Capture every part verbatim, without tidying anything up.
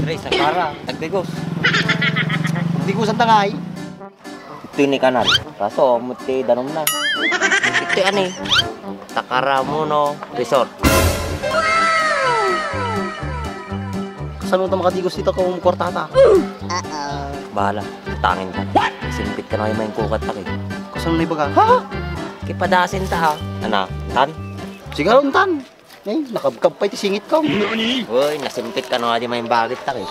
Dre, sa para, tagdigos. Digusan ta ngay. Itoy ni kanal. Kaso, ammo ti danumna. Itoy ani, Takaramono Resort. Kasano ta makadigos dita ko kuartata? Bahala, utangin ta. Simpit ka na kayo main kukat ta, eh. Kasano na ibaga? Ha? Kipadasin ta, ha? Ana, tan? Sigaw, tan. Ay, nakabkab pay ti singit ko. Uy, nasimpit ka na nga di main bagit ta, eh.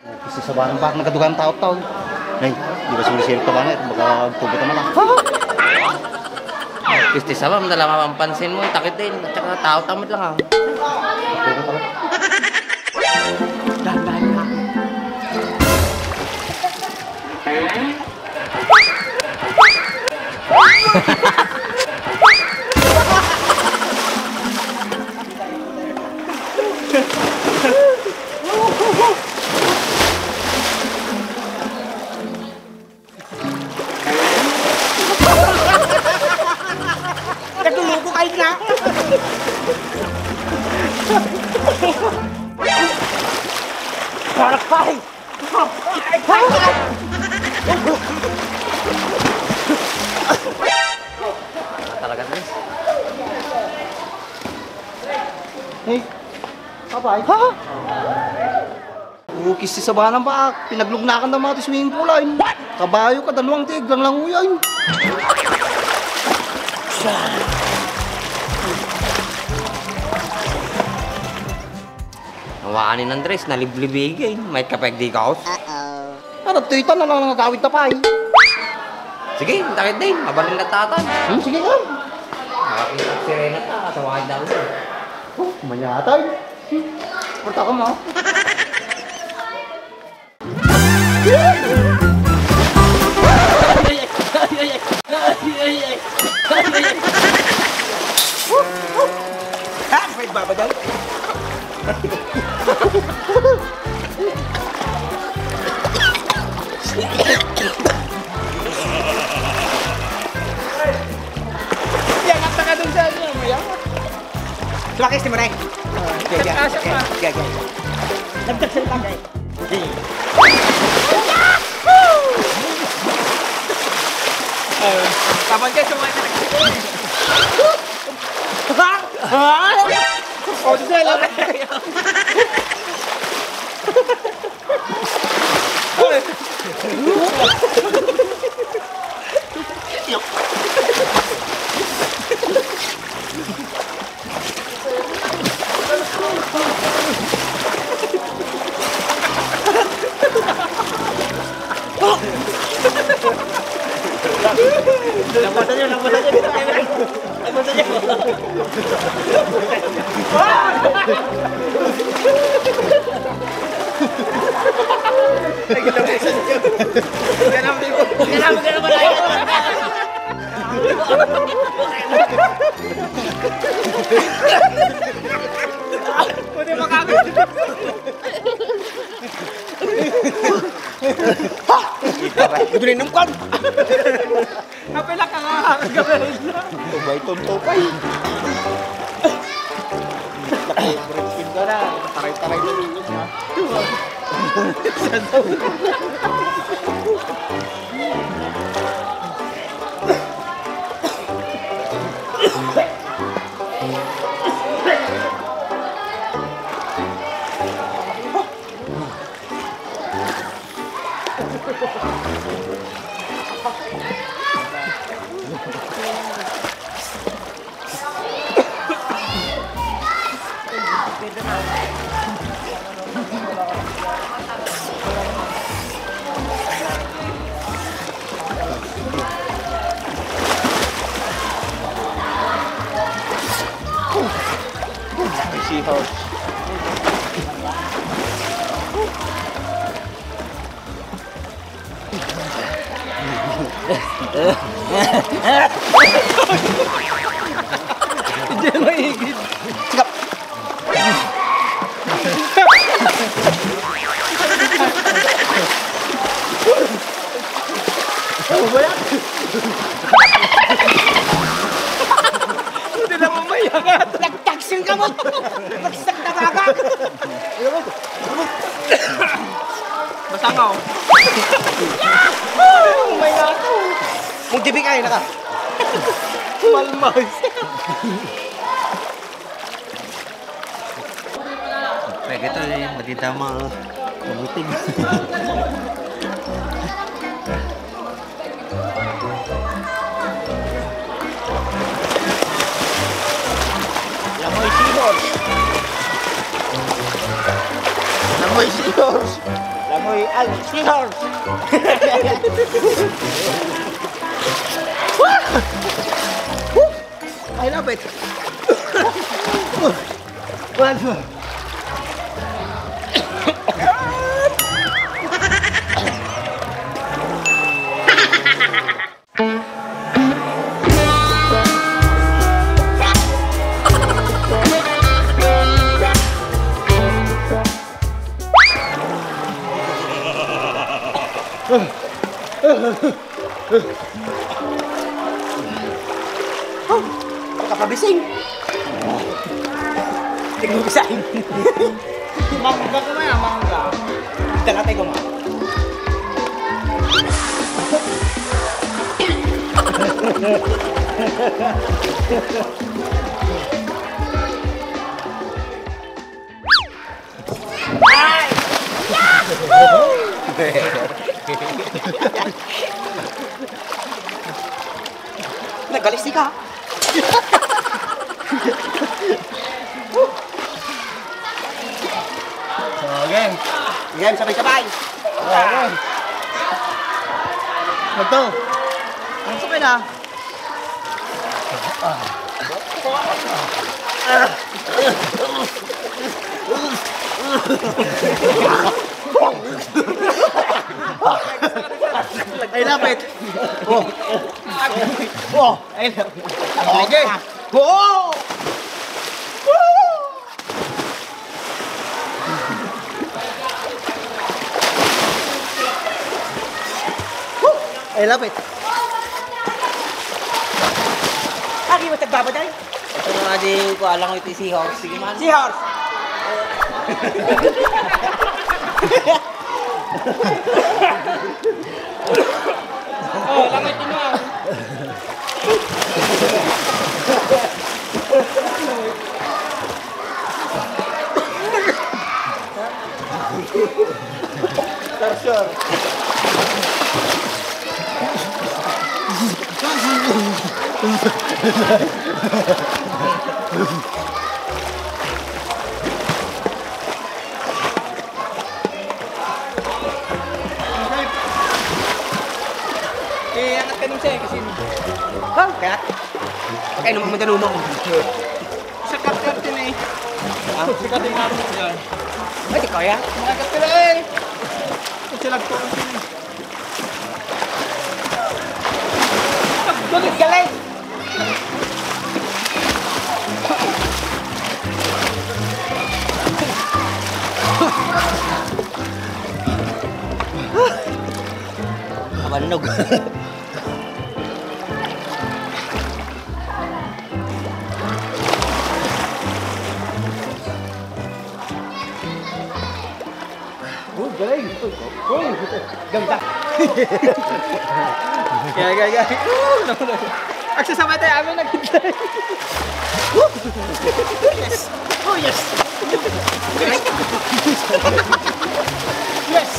Kasi sa barang bak nagadugan tao tao. Ay, di ba sumisirip ka ba nga? Baka agtugot naman ah. Pisti sabam, dala mapampansin mo, takit din. At saka tao tamad lang ah. Agtugot naman. Dahan-dahan lang. Naguluko kayo na. Parang pahit. Talaga, Tres. Hey, Papa, ay. Ha? Ukis ti sabanan ba? Pinaglugnakan na mga ti swimming pool, ay. Kabayo ka, dalawang ti iglang lang, uy, ay. Nawaan ni Andres, naliblibig, eh. May kapag di kaos. Uh-oh. Ano, tuytan na lang nagawid ta pa, eh. Sige, takit din. Mabalin na tatan. Hmm, sige nga. Nakakita si Renata, kasawahan daw. Oh, manyatay. Porta ko mo. Ha? May babadaw? Yan, ang taga dun sa ano, yan. Sumakis ni Manay. Ah, okay, okay, okay, okay. Nagdagdag lang, guys. Okay. Tama ka, sumakis. Ha? Ha? O, di sila. Lampasan niyo, lampasan niyo. Pwede makakita. Libre nung kwan. Apay lang ka nga, kagabi. Tupay, tupay. Laki, break spin ka na. Taray-taray na. Seahorse. Magsakit ang aga! Masangaw. Yahoo! May lato! Mong dibig ay naka. Malmay. Pwede to eh, madidama. Mabuting. Lamoy seahorse. Lamoy seahorse. Lamoy, ay, seahorse. I love it. One. Oh, nakapabising. Tingnan ko sa inyo. Mangga ko man, mangga. Dala tayo ko man. Ay! Yahoo! Nagkalisti ka. So, game. Game, sabay-sabay. Okay. Magto. Ang sabay na. Ay, lapit. Oh. Oh. Ay, lapit. Okay. Oh! Ay, lapit. Agi mo, tagbaba, day? Ito nga di ko alam iti seahorse. Sige man. Seahorse! Oh, langit mo, ah. Torture. Eh, angat ka nun siya eh, kasi... Ha? Kaya? Pagkain naman mo dyan, uno. Sa kapten din eh. Ha? Sa kapten natin dyan. Ay, di kaya? Mga kapten eh. Ang silag ko ang sini. Galing, galing! Abannog. Oh, galing. Oh, ganda. Kaya, kaya, kaya. Oh, no, no. Agsasabay tayo, amin na ganda. Yes. Oh, yes. Yes.